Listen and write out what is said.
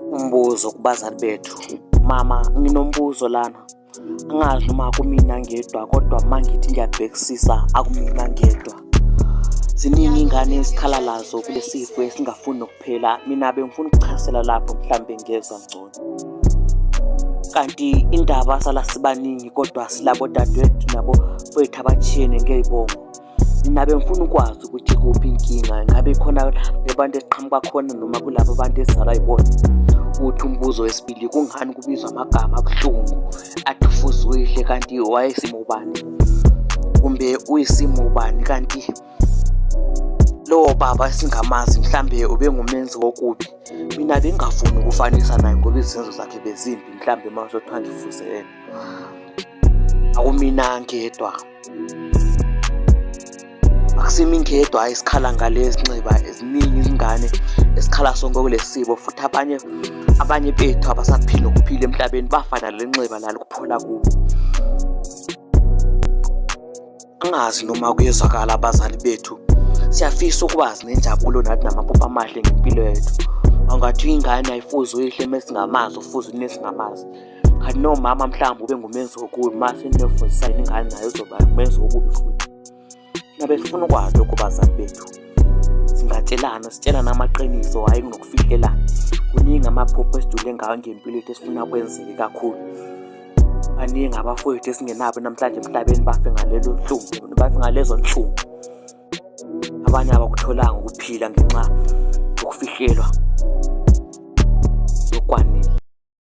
Umbuzo kubazali bethu. Mama, nginombuzo lana. Angazi noma kumina ngedwa kodwa uma ngithi ngiyabhekisisa akumina ngedwa. Ziningi iy'ngane esikhala lazo kule sifo esingafuni nokuphela. Mina bengifuna ukuchasela lapho mhlambe ngezwa ngcono. Kanti indaba sala sibaningi kodwa silabo dadewethu nabo mfowethu abatshiyene ngey'bongo. Mina bengifuna ukwazi ukuthi kuphi inkinga, ngabe khona abantu esiqhamuka khona noma kulabo bantu esizalwa yibona. Uthi umbuzo wesibili, kungani kubizwa amagama abuhlungu athi ufuze uyihlo kanti wayesimo bani, kumbe uyisimo bani, kanti lowo baba esingamazi mhlambe ubengumenzi wokubi. Mina bengingafuni ukufanisa naye ngoba izenzo zakhe bezimbi, mhlambe uma kuthiwa ngifuze yena. Akumina ngedwa. Akusimi ngedwa esikhala ngalezi nxeba, eziningi izingane esikhala sonke kulesi simo, futhi abanye bethu abasaphili nokuphila emhlabeni bafa naleli nxeba lali kuphola kubo. Angazi noma kuyezwakala abazali bethu, siyafisa ukwazi nenjabulo nathi namaphupho amahle ngempilo yethu. Angathi ingane ayifuze uyihle uma singamazi, ufuze unina singamazi. Kanti nomama mhlawumbe ube ngumenzi wokubi, uma seniyofundisa ingane nayo uzoba ngumenzi wokubi futhi. Thina besifuna ukwazi lokho bazali bethu. Singatshelana, sitshelane amaqiniso, hhayi kunokufihlelana. Kuningi amaphupho esijule ngawo ngempilo yethu esifuna kwenzeke kakhulu. Baningi abafowethu esingenabo namhlanje emhlabeni bafe ngalelo hlungu, bafe ngalezo nhlungu. Abanye abakutholanga ukuphila ngenxa yokufihlelwa lokwanele.